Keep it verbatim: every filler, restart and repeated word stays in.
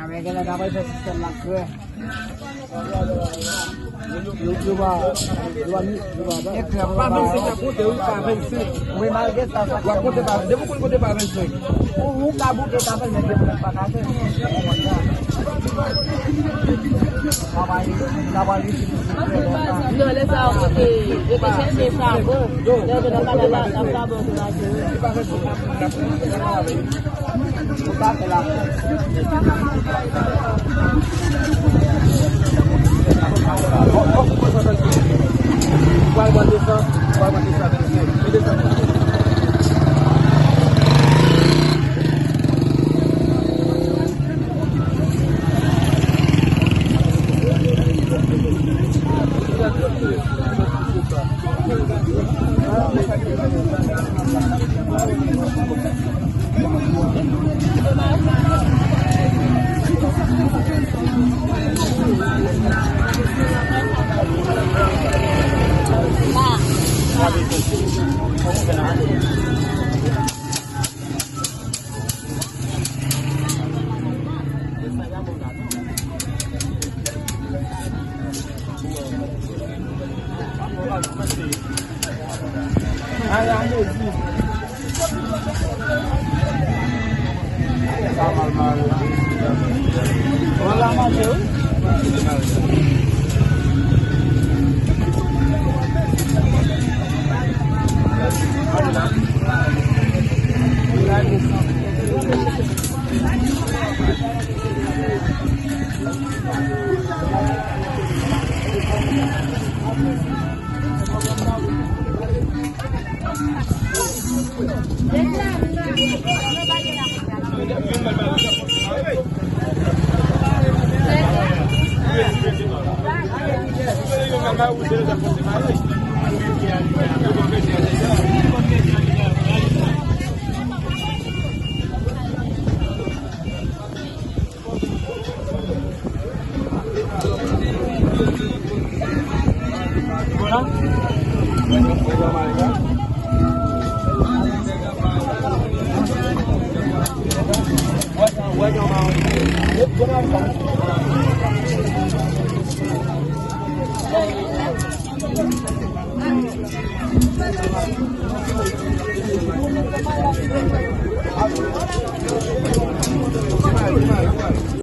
Avèk lè n ap fè sistèm la krè. Yo, yo va, yo va, yo va, pa vennsenk ap konte, wi, pa vennsenk. Wi, malgre sa, sa w ap konte pa, depi w konn konte pa vennsenk. Ou, ou ka bouke ka fè, men depi w pa ka fè. Sa va, sa va reyisi. Non, lè sa yo te, yo te chèche chabon. Lè yo te nan kanal la, sa chabon te mache, wi.